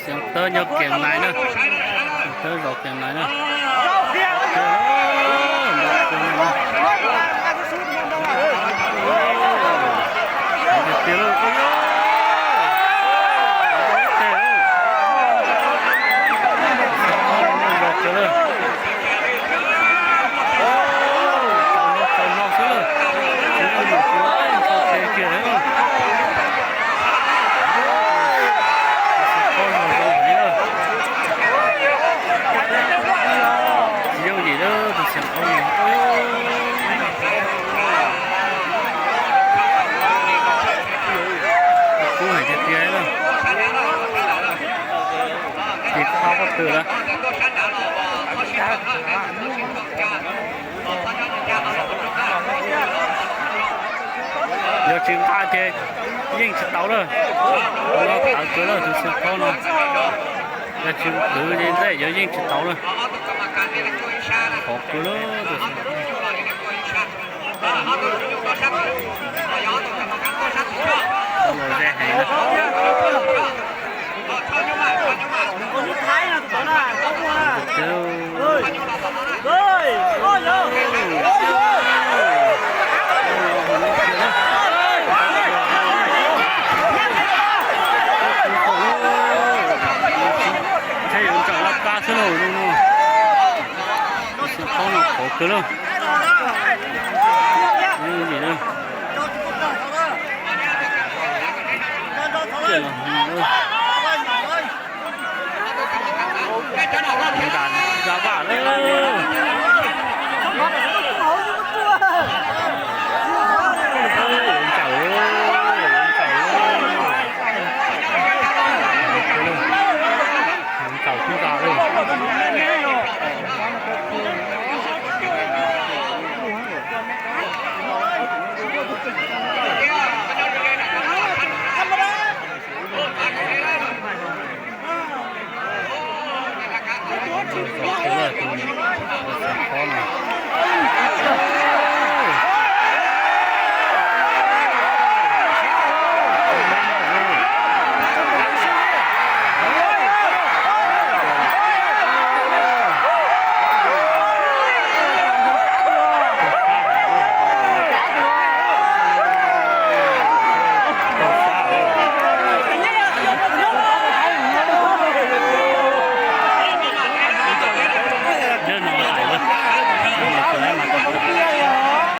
Xiav Tawb nyob Kiag Nais na. Xiav Tawb zos Kiag Nais na. Tiag tiag lauj. Tsis yooj yim lawm tus xiam qau no. Kub heev tiag tiag na. Tsis qab pob tw lawm. Yog tsis nqa ces yeej tsis tau lawm. Tus no tawv kawg lawm, tus xiam qau no. Yog tsis kwv ces ntxim yuav yeej tsis tau lawm. Qhov kawg lawm tus xiam qau. Los ze heev na. Thiab yuav ntsam laj kab xwb lauj no. Tus xiam qau no qhov kawg lauj. Tiag los